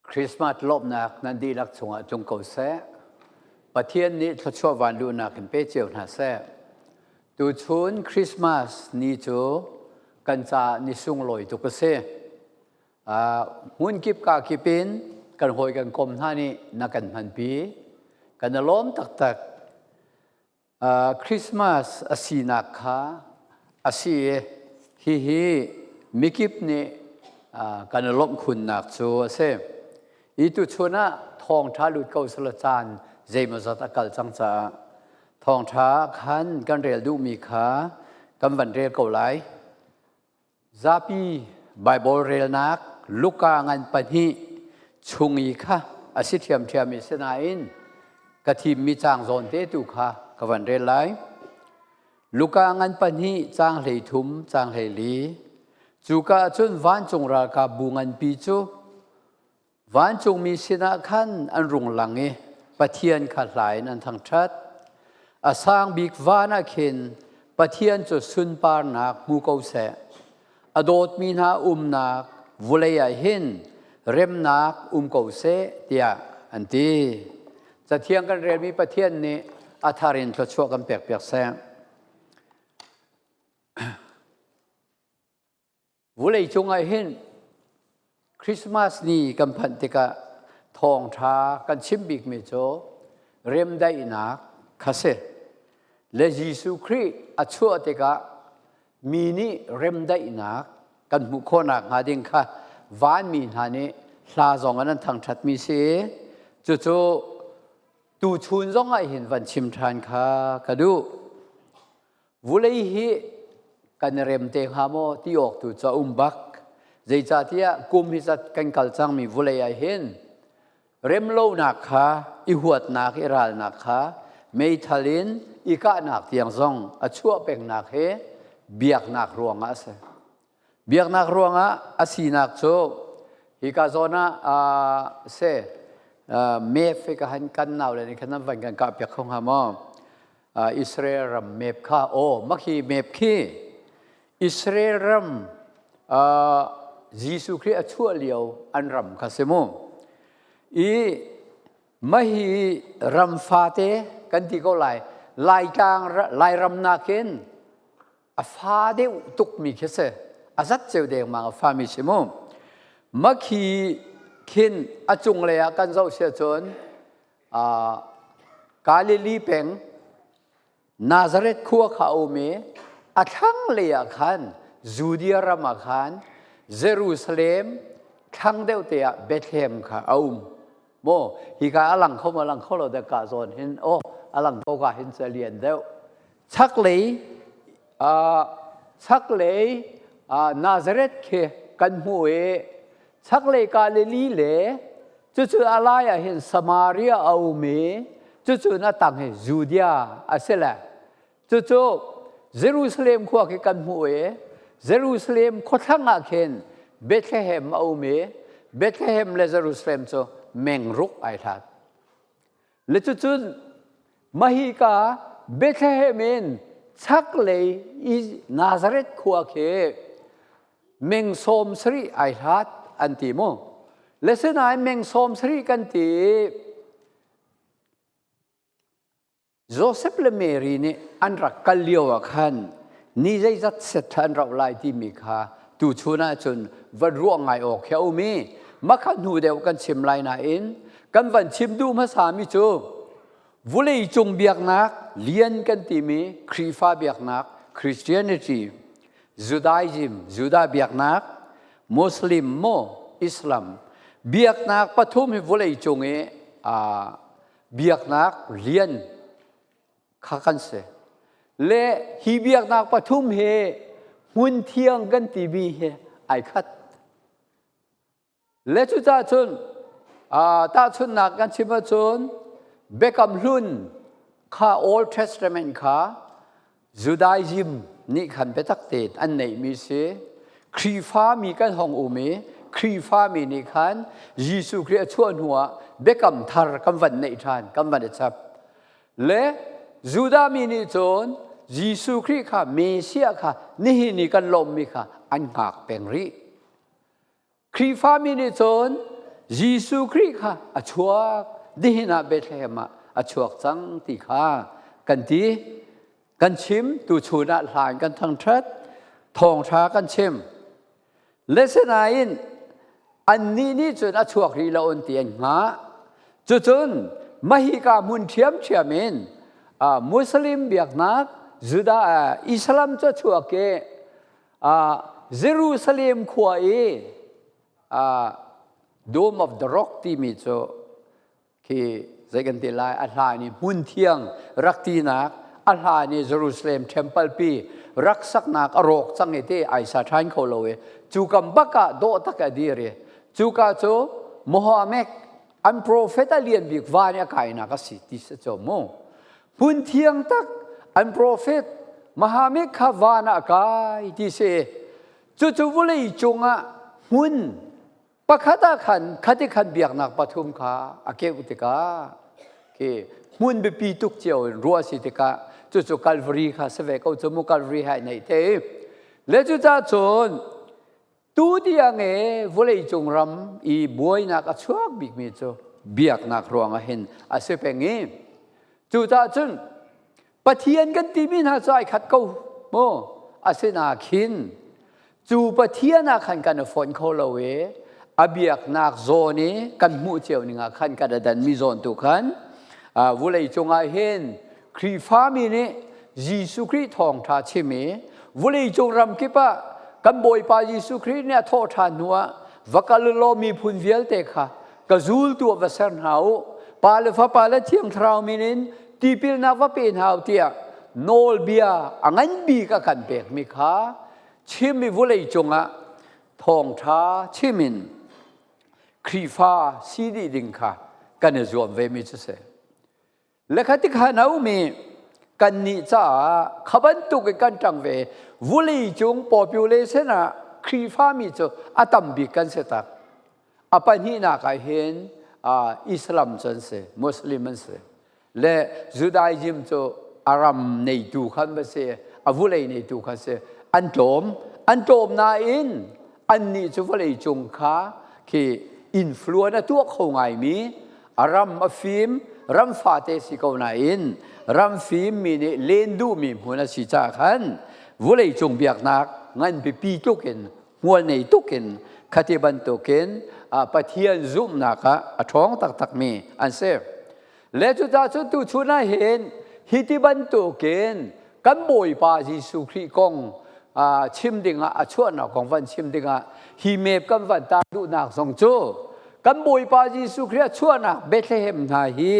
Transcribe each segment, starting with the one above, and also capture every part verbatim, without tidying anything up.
Christmas lawmhnak nan dihlak chungah tlung ko seh. Pathian nih thluachuah vanluhnak in pe cio hna seh. Tuchun Christmas ni cu kan caah ni sunglawi tuk a si. Aa, hmun kip ka kip in kan hawi kan kom hna nih na kan hmanpi. Kan i lawm taktak. Aa, Christmas a sinak kha a si i hihi mikip nih, aa, kan i lawmh khunnak cu a si. I tuchun ah thawngṭha lut ko sila caan zeimawzat a kal cang caah thawngṭha khan kan rel duhmi kha kan van rel ko lai. Zapi Baibal relnak Luka ngan pahnih chung i kha a si ṭhiamṭhiam i sinain ka thimmi cang zawnte tu kha ka van rel lai. Luka ngan pahnih cang hleithum, cang hleili. Cuka cun vancung ralkap bu nganpi cu vancungmi sinah khan an rung lang i Pathian kha hla in an thangṭhat. A sang bik van ah khin Pathian cu sunparnak hmu ko seh. A dawtmi hna umnak vulei ah hin remnak um ko seh, tiah an ti. Cathiang kan relmi Pathian nih a thar in thluachuah kan pekpiak seh. Vulei cungah hin Christmas ni kan phanh tikah thawngṭha kan chim bikmi cu remdaihnak kha si. Le Jesuh Khrih a chuah tikah mi nih remdaihnak kan hmuh khawhnak hnga ding kha vanmi hna nih hla zong an, an thangṭhatmi si i cucu tuchun zongah hin van chim ṭhan kha ka duh. Vulei hi kan i rem te hnga maw ti awk tu cu a um bak. Zeicahtiah kum hi zat kan kal cangmi vulei ah hin remlonak kha, i huatnak, i ralnak kha meithal in i kahnak tiang zong a chuah pengnak hi biaknak ruangah a si. Biaknak ruangah a sinak cu hika zawn ah, aa, se, aa, map hi ka han kan nau le nih khan nan van kan kah piak kho hnga maw? Aa, Israel ram map kha, aw, makhi map khi Israel ram, aa, Jesuh Khrih a chuah lio an ram kha si mu. I mahi ram fate kan ti ko lai, Laitlang ra-, Lairam nakin a fa deuh tukmi khi si, a zat ceu dengmang a fami si mu. Makhi khin a cunglei ah kan zoh si ahcun, aa, Galilee peng Nazareth khua kha a um i a thlanglei ah khan Judea ram ah khan Jerusalem, thlang deuh te ah Bethlehem kha a um. Maw, hika a lang kho maw, lang kho lo deuh ka zawn hin, aw, a lang ko ka hin cu a lian deuh. Chaklei, aa, chaklei, aa, Nazareth khi kan hmuh i chaklei Galilee le cucu a lai ah hin Samaria a um i cucu na tang hi Judea a si le cucu Jerusalem khua khi kan hmuh i Jerusalem khuathlang ah khin Bethlehem a um i Bethlehem le Jerusalem cu mengruk aa hlat. Le cucun mahika Bethlehem in chaklei i Nazareth khua khi meng sawm sarih aa hlat an ti mu. Le sinain meng sawm sarih kan ti i Joseph le Mary nih an rak kal lio ah khan ni zeizat set an rauh lai timi kha tuchun ah cun van ruah ngai awk hi a um i, makha hnu deuh kan chim lai nain kan van chim duh hmasa mi cu vulei cung biaknak lian kan timi Khrihfa biaknak, Christianity, Judaism, Judah biaknak, Muslim maw, Islam, biaknak pathum hi vulei cung i, aa, biaknak lian kha kan si. Le hi biaknak pathum hi hmun thiang kan timi hi aa khat. Le cucaah cun, aa, tahchunhnak kan chim ahcun, biakam hlun kha, Old Testament kha Judaism nih khan biatak tein an neihmi si. Khrihfami kan hong um i, Khrihfami nih khan Jesuh Khrih a chuah hnuah biakam thar kan van neih ṭhan, kan van i chap. Le Judah mi nih cun Jesuh Khrih kha, Messiah kha, nihin i kan lawmhmi kha an hngak peng rih. Khrihfami nih cun Jesu Khrih kha a chuak, nihin ah Bethlehem ah a chuak cang ti kha kan ti, kan chim, tuchun ah hlan kan thangṭhat, thawngṭha kan chim. Lesson ah in annih nih cun a chuak rih lo an ti an hngah. Cucun mahika hmun ṭhiamṭhiam in, aa, Muslim biaknak, Judah, aa, Islam cu a chuak i, aa, Jerusalem khua i, aa, Dome of the Rock timi cu khi zei kan ti lai, a hlan i hmun thiang rak tinak, a hlan i Jerusalem temple pi rak saknak a rawk cang i ti Isaiah ṭhan kho lo i, cu kam bak ah dawh tak a dir i, cuka cu Muhammad an prophet a lian bik van i a kainak a si ti si cu mu. Hmun thiang tak an prophet Muhammad kha van ah a kai ti si. Cucu vulei cungah hmun pakhat ah khan khatikhan biaknak pathum kha a keuh tikah, khi hmun biapi tuk cio in ruah a si tikah, cucu Calvary kha si ve ko cu mu, Calvary hai neih te. Le cucaah cun tu tiang e vulei cung ram i buainak a chuak bikmi cu biaknak ruangah hin a si peng i, cucaah cun Pathian kan timi hna cu aa khat ko mu. Asinain khin cu Pathian ah khan kan i fonh kho lo i a biaknak zawn i kan hmuh cio ning ah khan kan i danmi zawn tu khan, aa, vulei cungah hin Khrihfami nih Jesuh Khrih thawngṭha chim i vulei cung ramkip ah kan Bawipa Jesuh Khrih nih a thawh ṭhan hnuah va kal law miphun vialte kha ka zultu ah va ser hna u. Pa le Fapa le Thiang Thlarau min in tipilnak va pe hna u, tiah nawlbia a ngan bik a kan pekmi kha chim i vulei cungah thawngṭha chim in Khrihfa si dih ding kha kan i zuam vemi cu si. Le kha tikhan a ummi kannih caah kha bantuk in kan ṭang ve. Vulei cung population ah Khrihfami cu a tam bik kan si tak. A pahnihnak ah hin, aa, Islam cu an si, Muslim an si. Le Judaism cu a ram neitu khan va si, a vulei neitu khan si. An tlawm, an tlawm nain annih cu vulei cung kha khi influence a tuah kho ngaimi, a ram a fim, ram fate si ko nain, ram fimmi nih len duhmi hmun a si caah khan vulei cung biaknak ngan pipi tlukin, hmual nei tukin, khati bantukin, aa, Pathian zumhnak ah a ṭhawng taktakmi an si. Le cucaah cun tuchun ah hin hiti bantukin kan Bawipa Jesuh Khrih kong, aa, chim dingah, a chuahnak kong van chim dingah hi map kan van tar duhnak zong cu kan Bawipa Jesuh Khrih a chuahnak Bethlehem hna hi,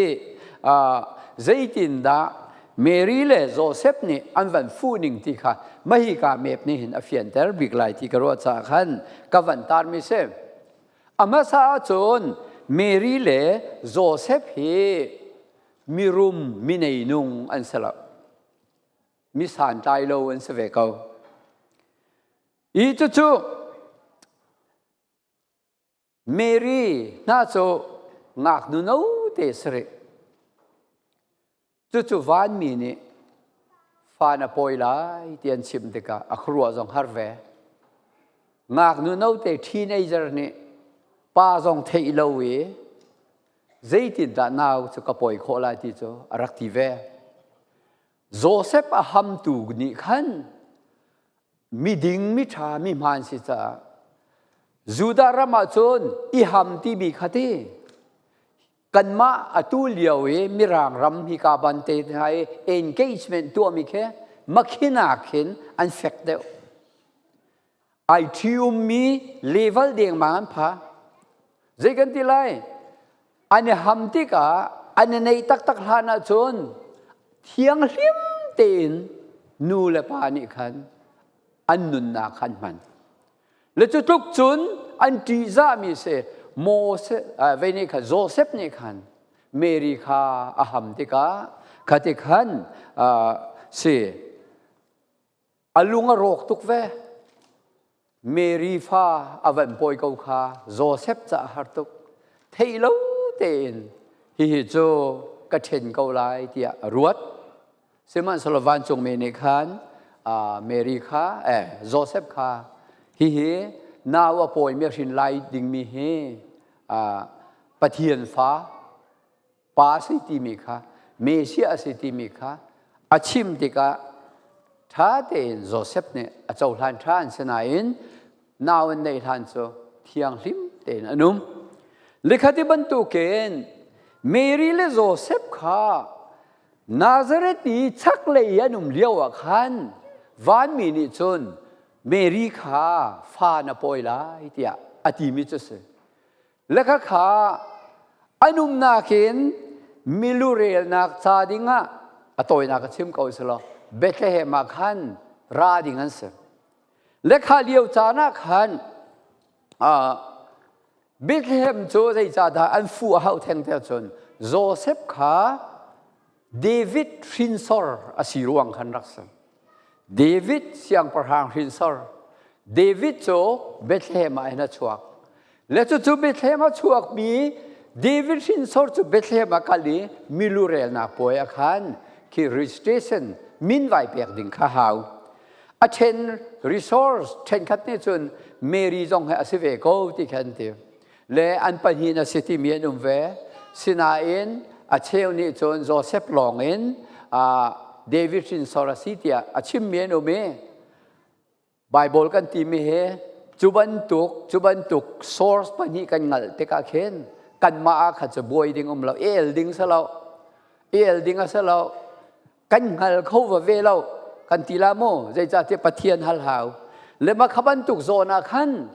aa, zeitindah Mary le Joseph nih an van fuh ning ti kha mahika map nih hin a fianter bik lai ti ka ruah caah khan ka van tarmi si. A hmasa ahcun Mary le Joseph hi mirum, mineinung an si lo. Mi santlai lo an si ve ko. I cucu Mary hna cu ngaknu note si rih. Cucu vanmi nih fa na pawi lai ti an chimh tikah a khuaruah zong har ve. Ngaknu note teenager nih pa zong theih lo i zeitindah nau cu ka pawi khawh lai ti cu a rak ti ve. Joseph a hamtu nih khan miding, miṭha, mi hmaan si caah Judah ram ahcun i ham timi kha ti. Kanmah atu lio i Mirang ram hi ka ban te hna i engagement tuahmi khi makhin ah khin an fek deuh. Aa ṭhi ummi level dengmang an pha. Zei kan ti lai? An i ham tikah an i neih taktak hlan ahcun thianghlim tein nu le pa nih khan an nunnak khan hman. Le cutluk cun an ṭihzahmi si Moses, aa, vei nih khan Joseph nih khan Mary kha a ham tikah kha ti khan, aa, si. A lung a rawk tuk ve. Mary fa a van pawi ko kha Joseph ca a har tuk. Theih lo tein hihi cu ka ṭhen ko lai tiah a ruat. Sihmanhsehlaw vancungmi nih khan, aa, Mary kha, eh, Joseph kha hihi nau a pawimi a hrin lai dingmi hi aa, Pathian fa, pa a si timi kha, Messiah a si timi kha a chim tikah ṭha tein Joseph nih a cohlan ṭhan, sinain nau an neih hlan cu thianghlim tein an um. Le khati bantukin Mary le Joseph kha Nazareth i chaklei i an um lio ah khan vanmi nih cun Mary kha fa na pawi lai, tiah a timi cu si. Le kha kha an umnak in milurelnak ca dingah a tawinak a chim ko si lo, Bethlehem ah khan ra ding an si. Le kha lio caan ah khan, aa, Bethlehem cu zeicahdah an fuh a hauh thengte cun Joseph kha David hrinsor a si ruang khan rak si. David siangpahrang hrinsor. David cu Bethlehem ah hin a chuak. Le cucu Bethlehem a chuakmi David hrinsor cu Bethlehem a kal i milurelnak puai a khan khi registration min vai pek ding kha hau. A ṭhen resource ṭhenkhat nih cun Mary zong he a si ve ko ti kha an ti. Le an pahnih na si timi an um ve. Sinain a cheu nih cun Joseph lawngin, aa, David hrinsor a si tiah a chimmi an um i Bible kan timi hi cu bantuk, cu bantuk source pahnih kan ngalh tikah khin kanmah ah kha cu buai ding um lo, i el ding si lo, i el ding a si lo. Kan hngal kho va ve lo, kan ti lai mu, zeicahtiah Pathian hal hau. Le makha bantuk zawn ah khan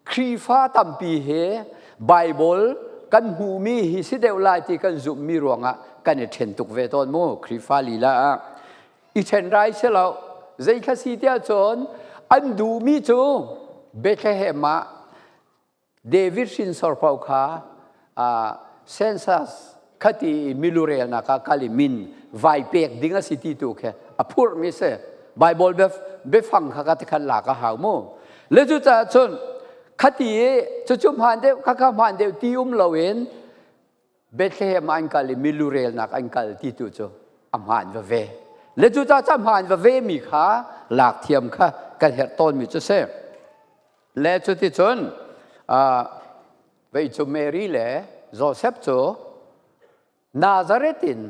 Khrihfa tampi hi Bible kan hmuhmi hi si deuh lai ti kan zumhmi ruangah kan i ṭhen tuk ve tawn mu, Khrihfa lila ah. I ṭhen rai si lo, zei kha si tiah cun an duhmi cu Bethlehem ah David hrinsor paoh kha, aa, census khati i milurelnak ah kal i min vai pek ding a si ti tu khe a phurhmi si. Bible bia, biafang kha ka ti khan lak a hau mu. Le cucaah cun khati i cucu hmaan deuh, khakha hmaan deuh ti um loin Bethlehem ah an kal i milurelnak an kal ti tu cu a hmaan va ve. Le cucaah cu a hmaan va vemi kha lak thiam kha kan herh tawnmi cu si. Le cuticun, aa, vei cu Mary le Joseph cu Nazareth in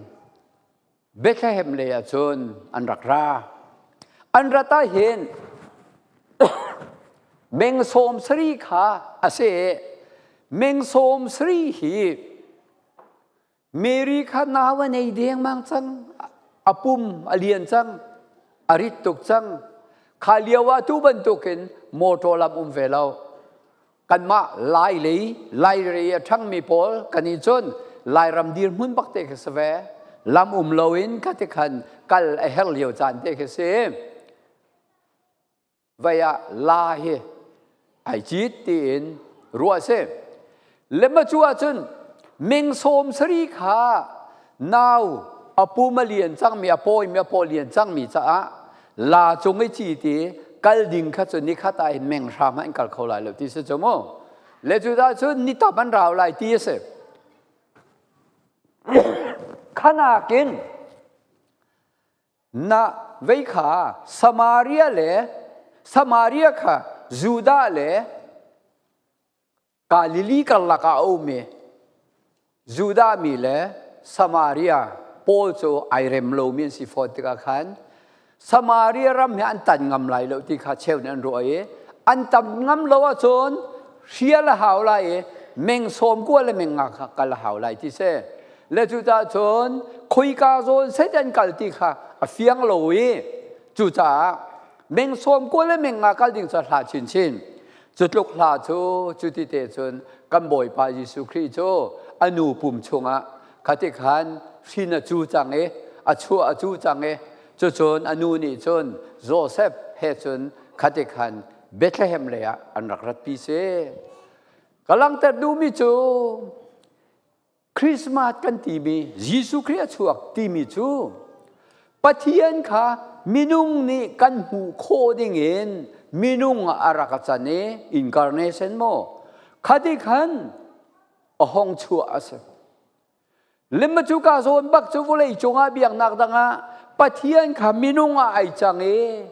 Bethlehem lei ah cun an rak ra. An rat ah hin meng sawm sarih kha a si. Meng sawm sarih hi Mary kha nau a nei dengmang cang, a pum a lian cang, a rit tuk cang. Kha lio ah tu bantukin motor lam um ve lo. Kanmah Lai lei, Lai rei a ṭhangmi pawl kan i cun Lairam dirhmun bak te khi si ve. Lam um loin khati khan kal a herh lio caan te khi si. Vei ah la hi ai cit tiin ruah a si. Le macu ahcun meng sawm sarih kha nau a pum a lian cangmi, a pawimi, a paw lian cangmi caah la cung i cit i kal ding kha cu nikhat ah hin meng hram ah in kal kho lai lo ti si cu mu. Le cucaah cun ni tam an rau lai ti a si. Kha nakin na vei kha Samaria le, Samaria kha Judah le Galilee karlak ah a um i Judah mi le Samaria pawl cu ai rem lomi an si fawn tikah khan Samaria ram hi an tan ngam lai lo ti kha cheu nih an ruah i an tan ngam lo ahcun hrial a hau lai i meng sawm kua le meng nga kha kal a hau lai ti si. Le cucaah cun khoika zawn seh an kal ti kha a fiang lo i cucaah meng sawm kua le meng nga kal ding cu a hla chinchin. Cutluk hla cu cuti te cun kan Bawipa Jesuh Khrih cu a nu pum chungah khati khan hrin a cu cang i a chuah a cu cang i cucun a nu nih cun Joseph he cun khati khan Bethlehem lei ah an rak ratpi si. Ka langhter duhmi cu Christmas kan timi, Jesuh Khrih a chuak timi cu Pathian kha minung nih kan hmuh khawh dingin minung a rak a can i incarnation maw, khati khan a hong chuah a si. Limma cu ka zawn bak cu vawlei cungah biaknak dangah Pathian kha minung ah ai cang i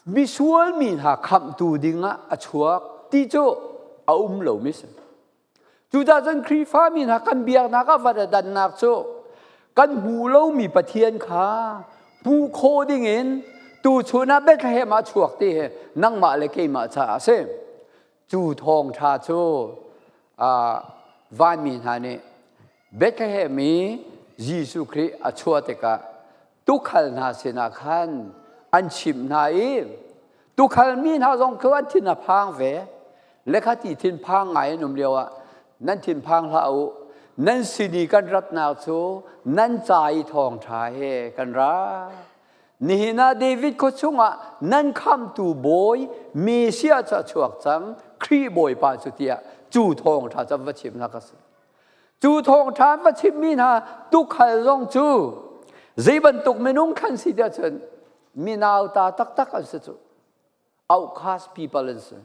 misual mi hna khamhtu dingah a chuak ti cu a um lomi si. Cucaah cun Khrihfami hna kan biaknak ah van a dannak cu kan hmuh lomi Pathian kha hmuh khawh dingin tuchun ah Bethlehem ah chuak ti hi nangmah le keimah caah a si. Cu thawngṭha cu, aa, vanmi hna nih Bethlehem i Jesuh Khrih a chuah tikah tuukhal hna sinah khan an chimh hna i, tuukhal mi hna zong kha an thin a phang ve. Lekha ti thinphang ngai an um lio ah, nan thinphang hlah u, nan sin i kan ratnak cu nan ca i thawngṭha he kan ra. Nihin ah David khua chungah nan khamhtu Bawi Messiah cu a chuak cang, Khrih Bawipa cu, tiah cu thawngṭha cu an va chimhnak a si. Cu thawngṭha an va chimmi hna tuukhal zong cu zei bantuk minung khan si tiah cun, mi nauta taktak an si cu. Outcast people an si.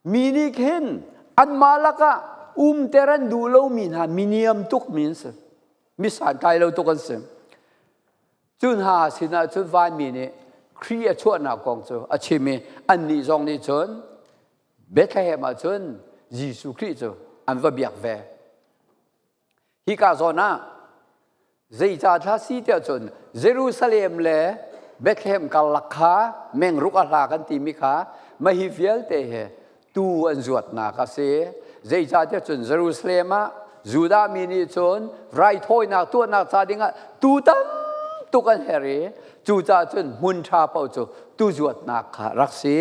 Mi nih khin anmah lakah umter an duh lomi hna, mi niam tukmi an si. Mi santlai lo tuk an si. Cu hna sinah cun vanmi nih Khrih a chuahnak kong cu a chim i, annih zong nih cun Bethlehem ah cun Jesuh Khrih cu an va biak ve. Hika zawn ah zeicah thla si tiah cun Jerusalem le Bethlehem karlak kha meng ruk a hla kan timi kha mah hi vialte he tu an zuatnak a si. Zeicah tiah cun Jerusalem ah Judah mi nih cun raithawinak tuahnak ca dingah tu tam tuk an herh i, cucaah cun hmun ṭha paoh cu tu zuatnak kha rak si.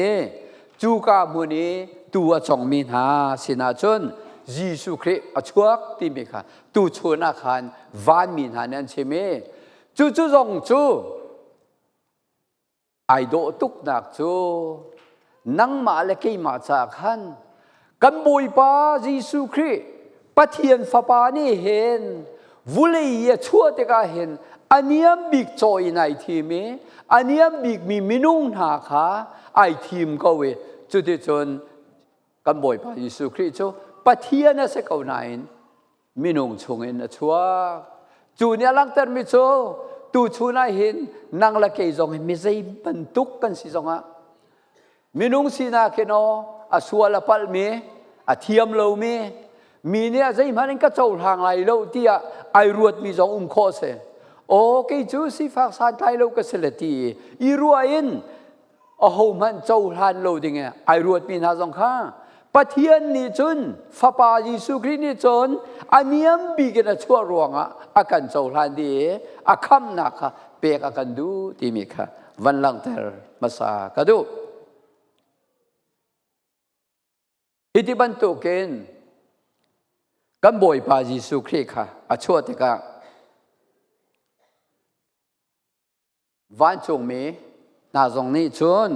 Cuka hmun i tu a congmi hna sinah cun Jesuh Khrih a chuak timi kha tuchun ah khan vanmi hna nih an chim i, cucu zong cu aa dawh tuknak cu nangmah le keimah caah khan kan Bawipa Jesuh Khrih Pathian Fapa nih hin vulei i a chuah tikah hin a niam bik caw in aa thim i, a niam bikmi minung hna kha aa thim ko i, cuticun kan Bawipa Jesuh Khrih cu Pathian a si ko nain minung chungin a chuak. Cu nih a langhtermi cu tuchun ah hin nang le kei zong hi mi zei bantuk kan si zongah, minung sinak in aw, a sual a palhmi, a thiam lomi, mi nih a zeihmanh in ka cohlang lai lo tiah aa ruatmi zong um khawh a si. Aw, kei cu sifak santlai lo ka si le ti i ruah in ahohmanh cohlan lo ding i aa ruatmi hna zong kha Pathian nih cun, Fapa Jesuh Khrih nih cun a niam bik in a chuah ruangah a kan cohlan dih i a khamhnak kha pek a kan duh timi kha van langhter hmasa ka duh. Hiti bantukin kan Bawipa Jesuh Khrih kha a chuah tikah vancungmi hna zong nih cun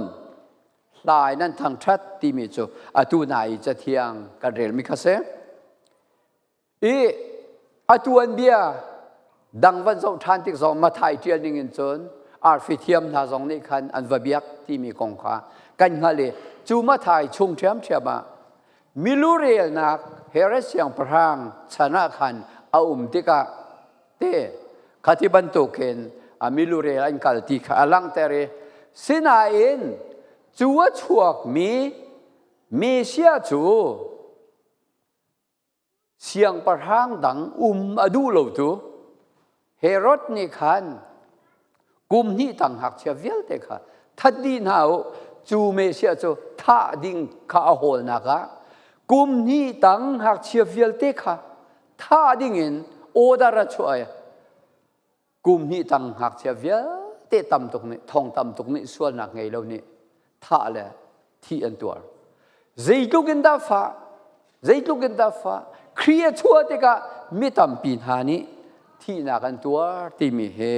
hla in an thangṭhat timi cu atu nai cathiang kan relmi kha si. I atu an bia dang van zoh ṭhan tik zong Matthai ṭial ning in cun arfi thiam hna zong nih khan an va biak timi kong kha kan hngalh i, cu Matthai chung ṭhiamṭhiam ah milurelnak Herod siangpahrang chan ah khan a um tikah te khati bantukin a milurel an kal ti kha a langhter i, sinain cu a chuakmi Messiah cu siangpahrang dang um a duh lotu Herod nih khan kum hnih tang ngakchia vialte kha that dih hna u, cu Messiah cu thah ding kha a hawlnak ah kum hnih tang ngakchia vialte kha thah dingin order a chuah i, kum hnih tang ngakchia vialte tam tuk nih, thong tam tuk nih sualnak ngei lo nih thah le thih an tuar. Zeitluk in dah fah, zeitluk in dah fah, Khrih a chuah tikah mi tampi hna nih thihnak an tuar timi hi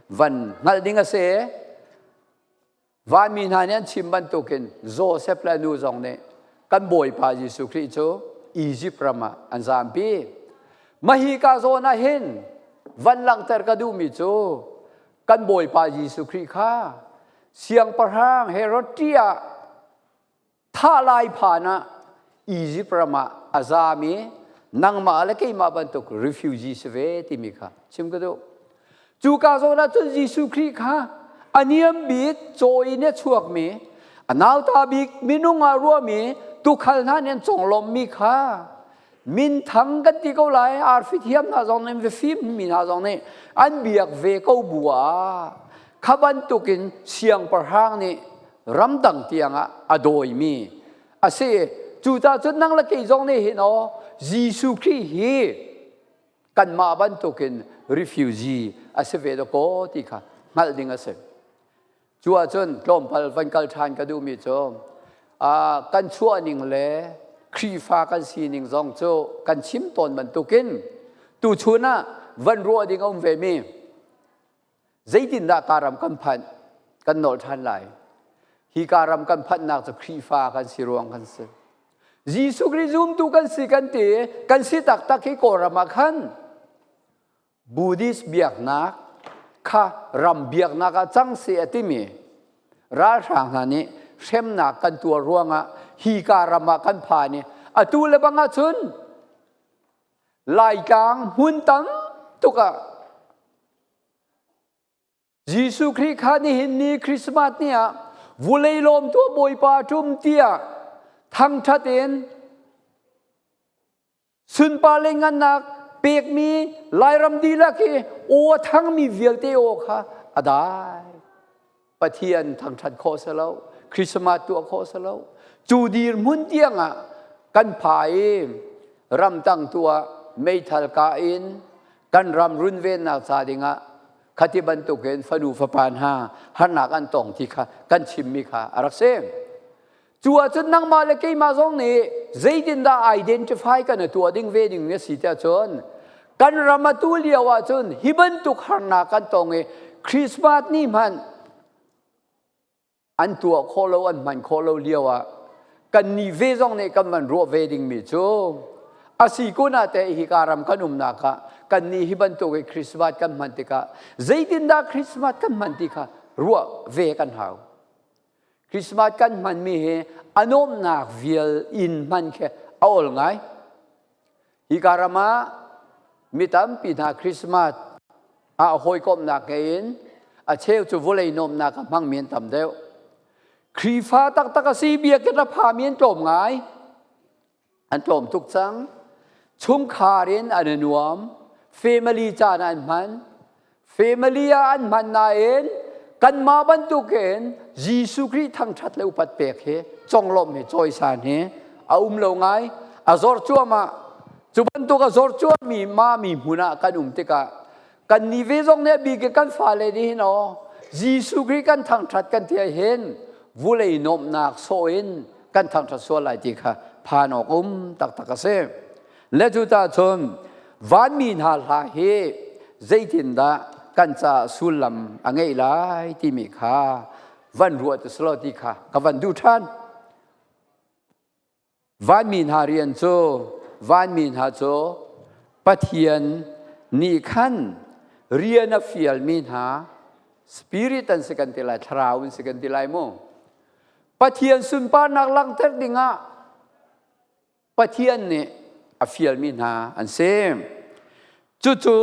van hngalh ding a si. Vanmi hna nih an chim bantukin Joseph le a nu zong nih kan Bawipa Jesuh Khrih cu Izipt ram ah an zampi. Mahika zawn ah hin van langhter ka duhmi cu kan Bawipa Jesuh Khrih kha siangpahrang Herod ṭih ah thah lai phan ah Izipt ram ah a zam i, nangmah le keimah bantuk refugee si ve timi kha chim ka duh. Cuka zawn ah cun Jesuh Khrih kha a niam bik caw in a chuakmi, a nauta bik minung ah ruahmi tuukhal hna nih an conglawmhmi kha minthang kan ti ko lai, arfi thiam hna zong nih, mifim mi hna zong nih an biak ve ko bu ah kha bantukin siangpahrang nih ramdang tiangah a dawimi a si. Cucaah cun nang le kei zong nih hin aw, Jesuh Khrih hi kanmah bantukin refugee a si ve dawh kaw ti kha hngalh ding a si. Cu ahcun tlawmpal van kal ṭhan ka duhmi cu, aa, kan chuah ning le Khrihfa kan si ning zong cu kan chim tawn bantukin tuchun ah van ruah ding a um vemi. Zeitindah ka ram kan phanh? Kan nolh ṭhan lai. Hi ka ram kan phanhnak cu Khrihfa kan si ruang kan si. Jesuh Khrih zumtu kan si kan ti, kan si taktak hi Kawlram ah khan Buddhist biaknak kha ram biaknak ah cang si a timi ralhrang hna nih hremnak kan tuar ruangah hi ka ram ah kan phan i atu le bang ahcun Laitlang hmun tam tuk ah Jesuh Khrih kha nihin ni Christmas ni ah vulei lawmtu a Bawipa a ṭum tiah thangṭhat in sunparlei ngannak pekmi Lairam dihlak i aw a thangmi vialte aw kha a dai. Pathian thangṭhat khawh a si lo, Christmas tuah khawh a si lo. Cu dirhmun tiangah kan pha i ramtang tuah meithal kah in kan ram runvennak ca dingah khati bantukin fanu fapa hna harnak an tong ti kha kan chimmi kha a rak si. Cu ahcun nangmah le keimah zong nih zeitindah identify kan tuah ding ve ding a si tiah cun kan ram atu lio ahcun hi bantuk harnak kan tong i Christmas ni hmanh an tuah khawh lo, an hman khawh lo lio ah kannih ve zong nih kan van ruah ve dingmi cu a si kun ah teh hi ka ram kan umnak ah kannih hi bantuk i Christmas kan hman tikah zeitindah Christmas kan hman ti kha ruah ve kan hau. Christmas kan hmanmi hi a nuamhnak vial in hman khi a ol ngai. Hi ka ram ah mi tampi hna Christmas ah hawikomhnak ngei in a cheu cu vulei nuamhnak a hmangmi an tam deuh. Khrihfa taktak a si biakinn a phami an tlawm ngai. An tlawm tuk cang. Chungkhar in an i nuam, family caan ah an hman. Family ah an hman nain kanmah bantukin Jesuh Khrih thangṭhat le upat pek hi, conglawmh hi, cawisan hi a um lo ngai. A zor cuahmah, cu bantuk a zor cuahmi mah mi hmun ah kan um tikah kannih ve zong nih a bik i kan fale nih hin aw, Jesuh Khrih kan thangṭhat kan ti ah hin vulei nuamhnak sawh in kan thangṭhat sual lai ti kha phan awk um taktak a si. Le cucaah cun vanmi hna hla hi zeitindah kan caah sullam a ngeih lai timi kha van ruah ti si law ti kha ka van duh ṭhan. Vanmi hna rian cu, vanmi hna cu Pathian nih khan rian a fialmi hna, spirit an si kan ti lai, thlarau an si kan ti lai mu. Pathian sunparnak langhter dingah Pathian nih a fialmi hna an si. Cucu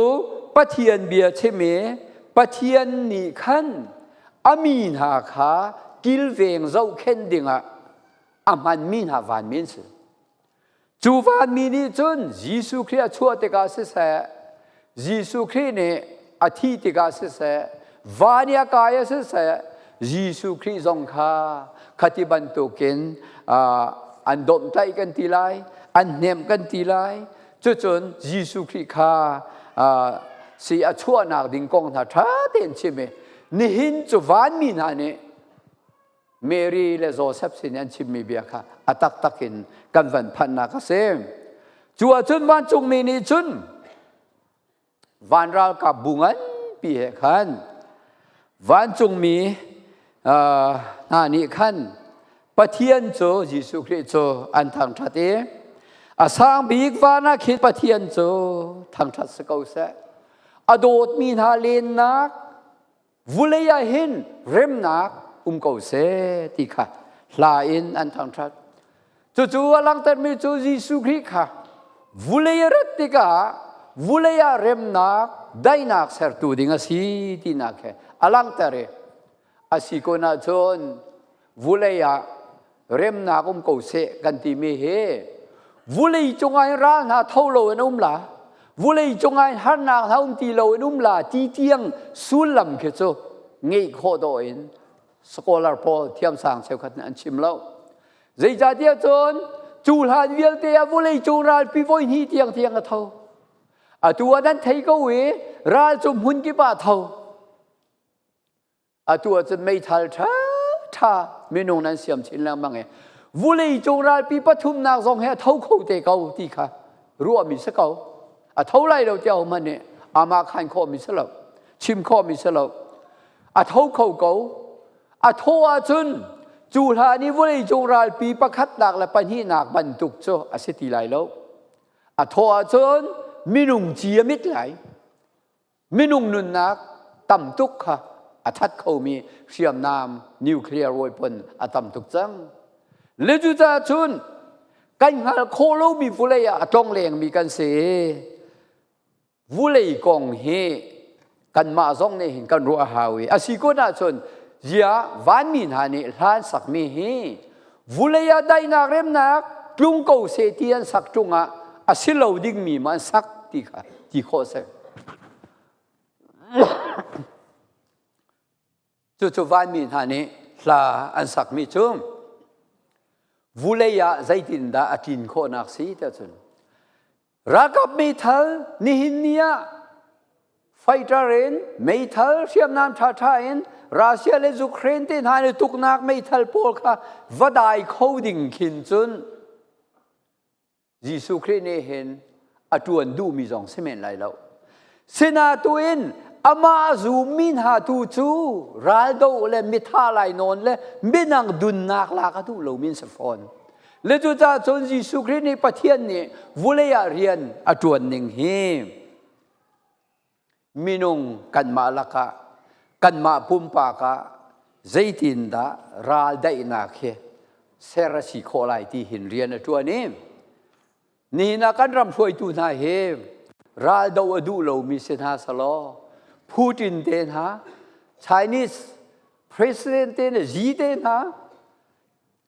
Pathian bia chim i Pathian nih khan a mi hna kha kilveng zohkhenh dingah a hmanmi hna vanmi an si. Cu vanmi nih cun Jesuh Khrih a chuah tikah siseh, Jesuh Khrih nih a thih tikah siseh, van i a kai ah siseh, Jesuh Khrih zong kha khati bantukin, aa, an domhtlaih kan ti lai, an hnemh kan ti lai. Cucun Jesuh Khrih kha, aa, si a chuahnak ding kong hna ṭha tein chim i nihin cu vanmi hna nih Mary le Joseph sin an chimmi bia kha a taktak in kan van phanhnak a si. Cu ahcun vancungmi nih cun van ralkap bu nganpi he khan vancungmi, aa, hna nih khan Pathian cu Jesuh Khrih cu an thangṭhat i a sang bik van ah khin Pathian cu thangṭhat si ko seh. A dawtmi hna lennak vulei ah hin remnak um ko seh ti kha hla in an thangṭhat. Cucu a langhtermi cu Jesuh Khrih kha vulei a rat tikah vulei ah remnak, daihnak sertu ding a si tinak he a langhter i a si kun ahcun vulei ah remnak um ko seh kan timi hi vulei cungah in ral hna tho lo in um la, vulei cungah in harnak hna um ti lo in um la, ti tiang sullam khi cu ngeih khawh dawh in scholar pawl thiamsang cheukhat nih an chim lo. Zeicahtiah cun cu hlan vialte ah vulei cung ralpi voi hnih tiang tiang a tho. Atu ah nan thei ko i ral cu hmun kip ah a tho. Atu ahcun meithal ṭha ṭha minung nan siam chin lengmang i vulei cung ralpi pathumnak zong he a tho kho te ko ti kha ruahmi si ko. A tho lai lo tiah hman i amah khan khawhmi si lo, chim khawhmi si lo. A tho kho ko. A thaw ahcun cu hlan i vulei cung ralpi pakhatnak le pahnihnak bantuk cu a si ti lai lo. A thaw ahcun minung ci a mit lai. Minung nunnak tam tuk kha a that khomi hriamnam, nuclear weapon a tam tuk cang. Le cucaah cun kan hngal khawh lomi vulei ah a tlonglengmi kan si. Vulei kong hi kanmah zong nih hin kan ruah a hau i a si kun ahcun zia vanmi hna nih hla an sakmi hi vulei ah daihnak remnak tlung ko seh ti an sak ṭung ah a si lo dingmi mah an sak ti kha ti khawh a si. Cucu vanmi hna nih hla an sakmi cu vulei ah zeitindah a tlin khawhnak si tiah cun ralkap meithal nihin ni ah fighter in meithal hriamnam ṭhaṭha in Russia le Ukraine te hna nih tuknak meithal pawl kha va dai kho ding khin cun Jesuh Khrih nih hin a ṭuan duhmi zong si men lai lo. Sinain amah a zummi hna tu cu raldoh le mithah lai nawn le midang dunnak lak a duh lomi an si fawn. Le cucaah cun Jesuh Khrih nih Pathian nih vulei ah rian a ṭuan ning hi. Minung kanmah lakah, kanmah pumpak ah zeitindah ral daihnak hi ser a si khawh lai ti hin rian a ṭuan i, nihin ah kan ram hruaitu hna hi ral doh a duh lomi si hna seh law, Putin te hna, Chinese President te hna, Xi te hna,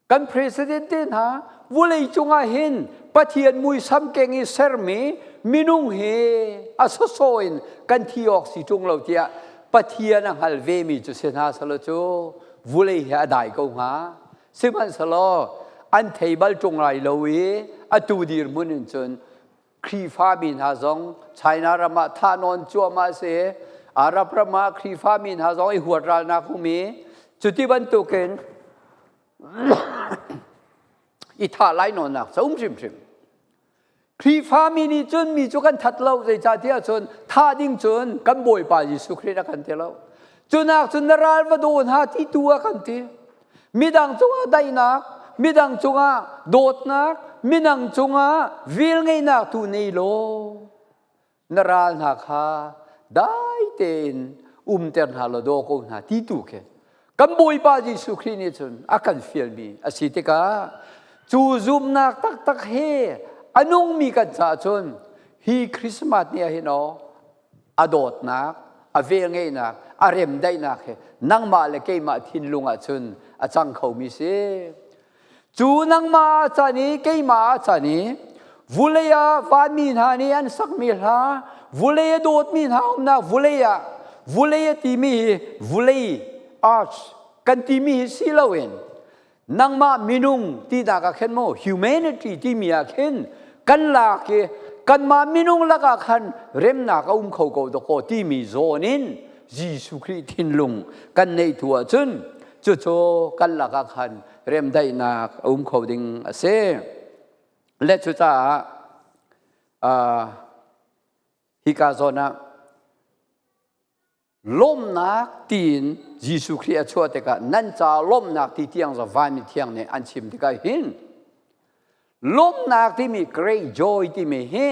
kan President te hna, vulei cungah hin Pathian muisam keng i sermi minung hi a sawsaw in kan thi awk si ṭung lo tiah Pathian a hngal vemi cu si hna seh law cu vulei hi a dai ko hnga. Sihmanhsehlaw an thei bal ṭung lai lo i atu dirhmun in cun Khrihfami hna zong China ram ah thah nawn cuahmah si, Arab ram ah Khrihfami hna zong i huat ralnak um i cuti bantukin i thah lai nawnnak cu a um hrimhrim. Khrihfami nih cun mi cu kan that lo, zeicahtiah cun thah ding cun kan Bawipa Jesuh Khrih a kan ti lo. Cunak cun na ral va daw hna ti tu a kan ti. Midang cungah daihnak, midang cungah dawtnak, midang cungah velngeihnak tu nei law na ral hna kha dai tein umter hna law daw ko hna ti tu khi kan Bawipa Jesuh Khrih nih cun a kan fialmi a si tikah cu zumhnak taktak he a nungmi kan caah cun hi Christmas ni ah hin aw a dawtnak, a velngeihnak, a remdaihnak hi nangmah le keimah thinlung ah cun a cang khomi si. Cu nangmah a can i keimah a can i vulei ah vanmi hna nih an sakmi hla, vulei a dawtmi hna umnak vulei ah, vulei a timi hi vulei, arch, kan timi hi si loin nangmah minung tinak ah khin maw, humanity timi ah khin kan lak i kanmah minung lakah khan remnak a um kho ko tuk aw timi zawn in Jesuh Khrih thinlung kan neih tu ahcun cucu kan lakah khan remdaihnak a um kho ding a si. Le cucaah, aa, hika zawn ah lawmhnak tiin Jesuh Khrih a chuah tikah nan caah lawmhnak ti tiang zong Van Mithiang nih an chim tikah hin lawmhnak timi, great joy timi hi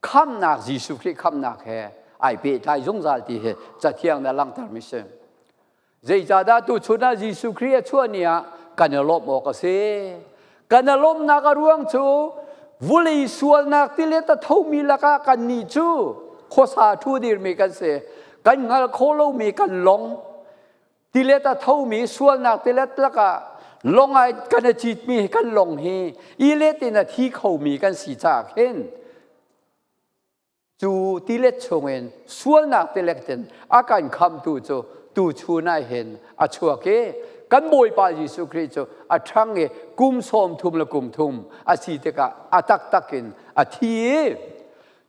khamhnak, Jesuh Khrih khamhnak he ai pehtlai zungzal ti hi Cathiang nih a langhtermi si. Zeicahdah tuchun ah Jesuh Khrih a chuah ni ah kan i lawmh awk a si. Kan i lawmhnak a ruang cu vulei sualnak tilet a thomi lakah kannih cu khuasa ṭhu dirmi kan si. Kan hngal khawh lomi kan lawng, tilet a thomi sualnak tilet lakah Lawng a kan a cit mi hi, kan lawng hi, i let in a thi kho mi kan si caah khin, cu tilet chungin sualnak tilet in a kan khamhtu cu tuchun ah hin a chuak i, kan Bawipa Jesuh Khrih cu a ṭhang i kum sawmthum le kum thum a si tikah a taktak in a thi i,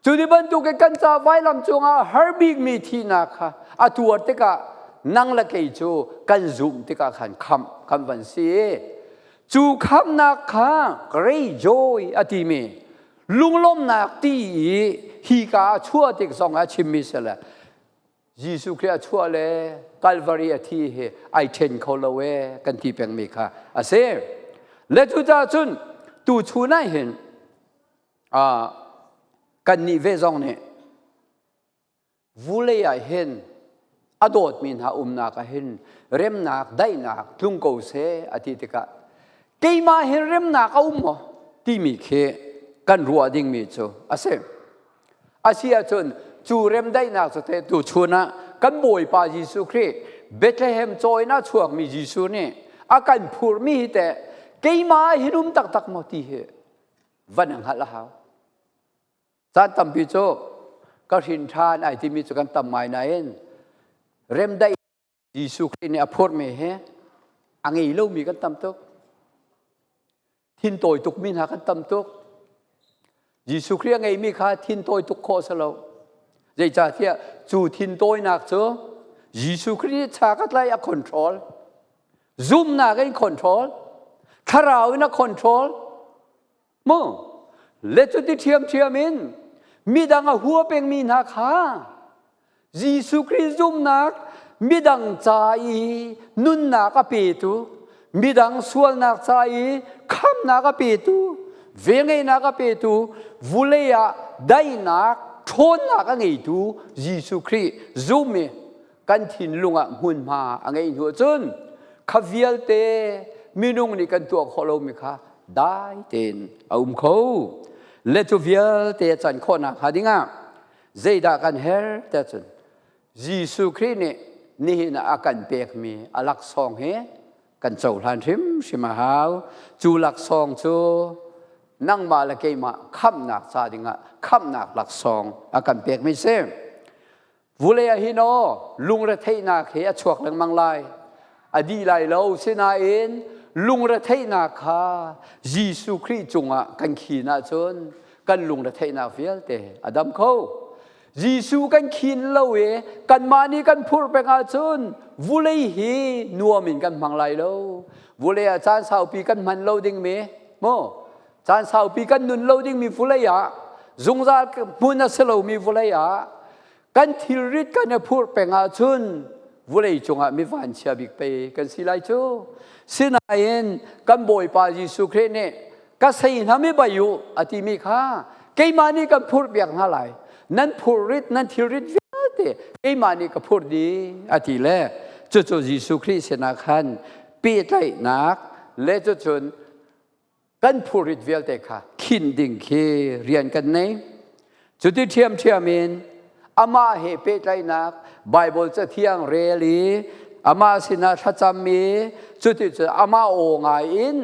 cu ti bantukin kan ca vailam cungah a har bikmi thihnak kha a tuar tikah nang le kei cu kan zumh tikah khan khamh kan van si i, cu khamhnak kha great joy a timi lunglawmhnak ti i hika a chuah tik zong a chimmi si le, Jesuh Khrih a chuah le Calvary a thi hi ai ṭhen kho lo e kan ti pengmi kha a si. Le cucaah cun tuchun ah hin, aa, kannih ve zong nih vulei ah hin a dawtmi hna umnak ah hin remnak, daihnak tlung ko seh a ti tikah, keimah hin remnak a um maw timi khi kan ruah dingmi cu a si. A si ahcun cu rem daihnak cu te tuchun ah kan Bawipa Jesuh Khrih Bethlehem cawi in a chuakmi Jesuh nih a kan phurhmi hi teh keimah ah hin um taktak maw ti hi van a hngalh a hau. Caan tampi cu ka hrin ṭhan ai timi cu kan tam ngai nain, remdaih Jesuh Khrih nih a phurhmi hi a ngei lomi kan tam tuk. Thintawi tukmi hna kan tam tuk. Jesuh Khrih a ngeimi kha thintawi tuk khawh a si lo. Zeicahtiah cu thintawinak cu Jesuh Khrih nih cha ka tlaih a control. Zumhnak in control. Thlarau in a control. Mu, le cuti ṭhiamṭhiam in midang a hua pengmi hna kha Jesuh Khrih zumhnak midang ca i nunnak a petu, midang sualnak ca i khamhnak a petu, velngeihnak a petu, vulei ah daihnak ṭhawnnak a ngeitu Jesuh Khrih zum i kan thinlung ah hmunhma a ngeih hnu ahcun kha vialte minung nih kan tuah khawh lomi kha dai tein a um kho. Le cu vialte a can khawhnak hnga dingah zeidah kan herh tiah cun Jesuh Khrih nih nihin ah a kan pekmi a laksawng hi kan cohlan hrimhrim a hau. Cu laksawng cu nangmah le keimah khamhnak ca dingah khamhnak laksawng a kan pekmi si. Vulei ah hin aw, lungretheihnak hi a chuak lengmang lai, a dih lai lo. Sinain lungretheihnak kha Jesuh Khrih cungah kan khin ahcun kan lungretheihnak vialte a dam kho. Jesuh kan khin lo i kanmah nih kan phurh peng ahcun vulei hi nuam in kan hmang lai lo. Vulei ah caan saupi kan hman lo dingmi maw, caan saupi kan nun lo dingmi vulei ah, zungzal hmun a si lomi vulei ah, kan thilrit kan i phurh peng ahcun vulei cungah mi vanchia bik pei kan si lai cu. Sinain kan Bawipa Jesuh Khrih nih, "Ka seihnam i baih u," a timi kha keimah nih kan phurh piak hna lai. "Nan phurrit, nan thilrit vialte keimah nih ka phurh dih," a ti le cucu Jesuh Khrih sinah khan pehtlaihnak le cucun kan phurrit vialte kha khinh ding khi rian kan nei. Cuti ṭhiamṭhiam in amah he pehtlaihnak, Baibal cathiang rel i amah sinah thlacam i cuticun amah aw ngai in,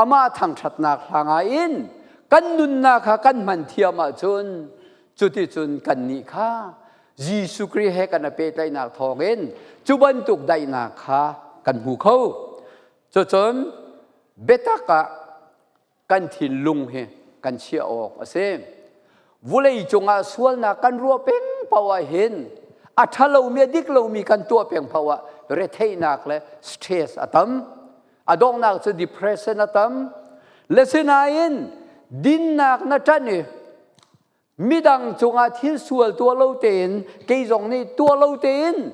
amah thangṭhatnak hla ngai in kan nunnak kha kan hman thiam ahcun cuticun kannih kha Jesuh Khrih he kan a pehtlaihnak thawngin cu bantuk daihnak kha kan hmu kho. Cucun biatak ah kan thinlung hi kan chiah awk a si. Vulei cungah sualnak kan ruah peng paoh ah hin a ṭha lomi, a dik lomi kan tuah peng paoh ah retheihnak le stress a tam. A donghnak cu depression a tam. Le sinain dinnak na ṭanh i midang cungah thil sual tuah lo tein, kei zong nih tuah lo tein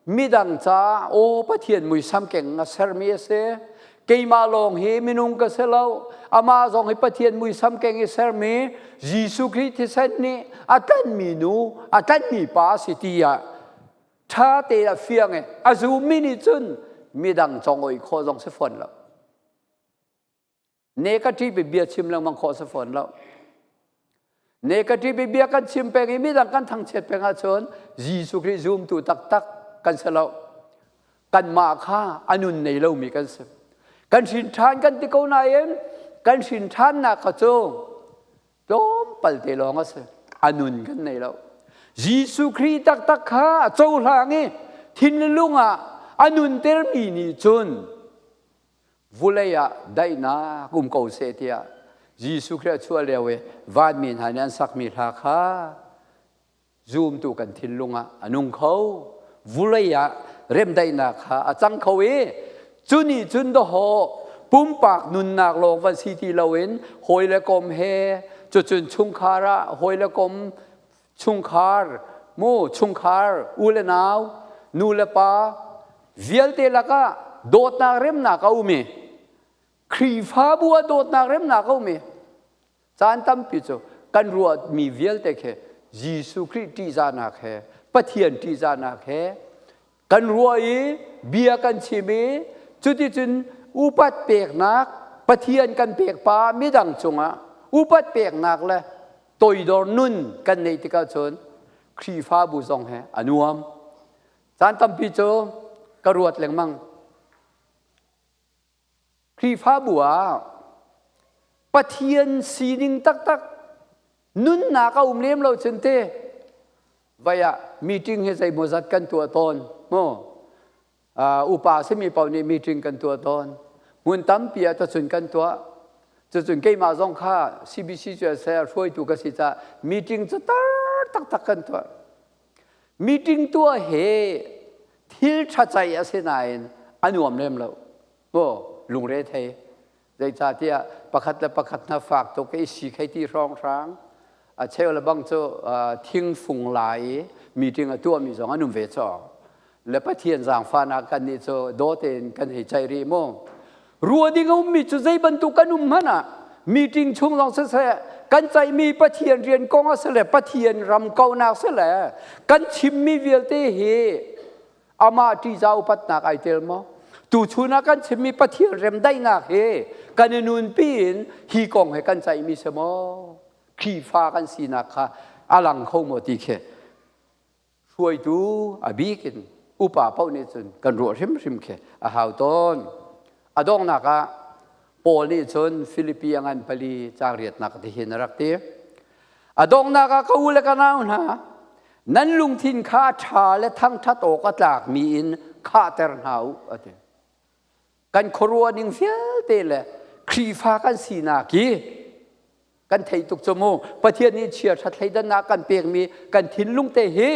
midang caah, aw, Pathian muisam keng a sermi a si. Keimah lawng hi minung ka si lo, amah zong hi Pathian muisam keng i sermi, Jesuh Khrih thisen nih a tlanhmi nu, a tlanhmi pa a si, tiah ṭha te a fiang i a zummi nih cun midang cawng oih khawh zong si fawn lo. Negative i bia chim lengmang khawh si fawn lo. Negative i bia kan chim peng i midang kan thangchiat peng ahcun Jesuh Khrih zumtu taktak kan si lo. Kanmah kha a nun nei lomi kan si. Kan hrinṭhan kan ti ko nain, kan hrinṭhannak kha cu tlawmpalte lawng a si. A nun kan nei lo. Jesuh Khrih taktak kha a cohlang i thinlung ah a nuntermi nih cun vulei ah daihnak um ko seh, tiah Jesuh Khrih a chuah lio i vanmi hna nih an sakmi hla kha zumtu kan thinlung ah a nung kho. Vulei ah remdaihnak kha a cang kho i, cu nih cun dahawh pumpak nunnak lawng van si ti loin hawi le kom he, cucun chungkhar ah hawi le kom, chungkhar, mu, chungkhar, u le nau, nu le pa, vialte lakah dawtnak remnak a um i, Khrihfabu ah dawtnak remnak a um i, caan tampi cu kan ruahmi vialte khi Jesuh Khrih ṭihzahnak he, Pathian ṭihzahnak he kan ruah i, bia kan chim i, cuticun upat peknak, Pathian kan pekpa midang cungah upat peknak le toidor nun kan neih tikah cun Khrihfabu zong he a nuam. Caan tampi cu ka ruat lengmang. Khrihfabu ah Pathian sining taktak nunnak a um lem lo cun te. Vai ah meeting hi zeimawzat kan tuah tawn maw? Aa, upa simi paoh nih meeting kan tuah tawn. Hmun tampi ah tuah cun kan tuah. Cucun keimah zong kha C B C C S I a hruaitu ka si caah meeting cu tar taktak kan tuah. Meeting tuah he thil ṭha ceih a si nain a nuam lem lo. Maw, lungre thei. Zeicahtiah pakhat le pakhat hna fak tuk i si khai ti hrawnghrang. A cheu le bang cu, aa, thingfung la i meeting a tuahmi zong an um ve cu. Le Pathian zaangfahnak kannih cu dawte in kan hei ceih rih mu. Ruah ding a ummi cu zei bantuk kan um hmanh ah, meeting chung zong siseh, kan ceihmi Pathian rian kong a si le Pathian ram kauhnak si le kan chimmi vialte hi amah ṭihzah upatnak aa tel maw? Tuchun ah kan chimmi Pathian remdaihnak hi kan i nunpi in hi kong he kan ceihmi si maw? Khrihfa kan sinak kha a lang kho maw ti khi hruaitu a bik in upa paoh nih cun kan ruah hrimhrim khi a hau tawn. A donghnak ah Paul nih cun Filipi a ngan pali cang riatnak a ti hin a rak ti. A donghnak ah, ka u le ka nau hna, nan lungthin kha a ṭha le thangṭhat awk a tlakmi in khahter hna u, a ti. Kan khuaruah ning vialte le Khrihfa kan sinak i kan theih tuk cu mu, Pathian nih chia ṭha thleidannak kan pekmi kan thinlung te hi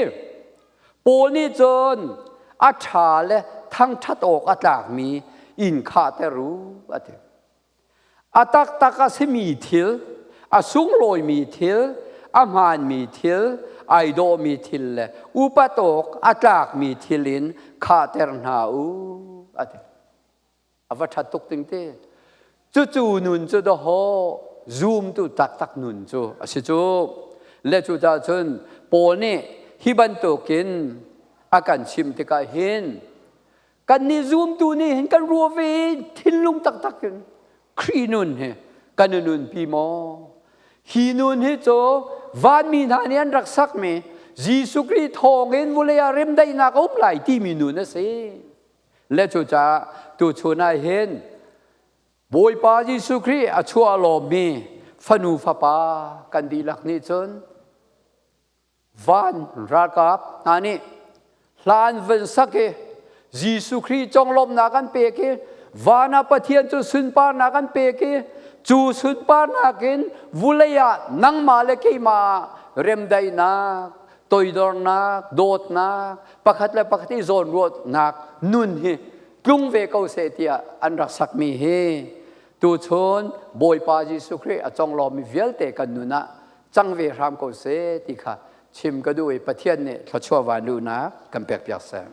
Paul nih cun a ṭha le thangṭhat awk a tlakmi in khahter u, a ti. A taktak a simi thil, a sunglawimi thil, a hmaanmi thil, aa dawhmi thil le upat awk a tlakmi thil in khahter hna u, a ti. A va ṭhat tuk ding ti. Cucu nun cu dawhaw zumtu taktak nun cu a si cu. Le cucaah cun Paul nih hi bantukin a kan chimh tikah hin, kannih zumtu nih hin kan ruah ve i thinlung taktak in Khrih nun hi kan i nunpi maw? Hi nun hi cu vanmi hna nih an rak sakmi Jesuh Khrih thawngin vulei ah remdaihnak a um lai timi nun a si. Le cucaah tuchun ah hin Bawipa Jesuh Khrih a chuah lawmmi fanu fapa kan dihlak nih cun van ralkap hna nih hla an vun sak i Jesuh Khrih conglawmhnak an pek i van ah Pathian cu sunparnak an pek i cu sunparnak in vulei ah nangmah le keimah remdaihnak, toidornak, dawtnak, pakhat le pakhat i zawnruahnak nun hi tlung ve ko seh tiah an rak sakmi hi tuchun Bawipa Jesuh Khrih a conglawmmi vialte kan nun ah cang ve hram ko seh ti kha chim ka duh i Pathian nih thluachuah van luhnak kan pekpiak seh.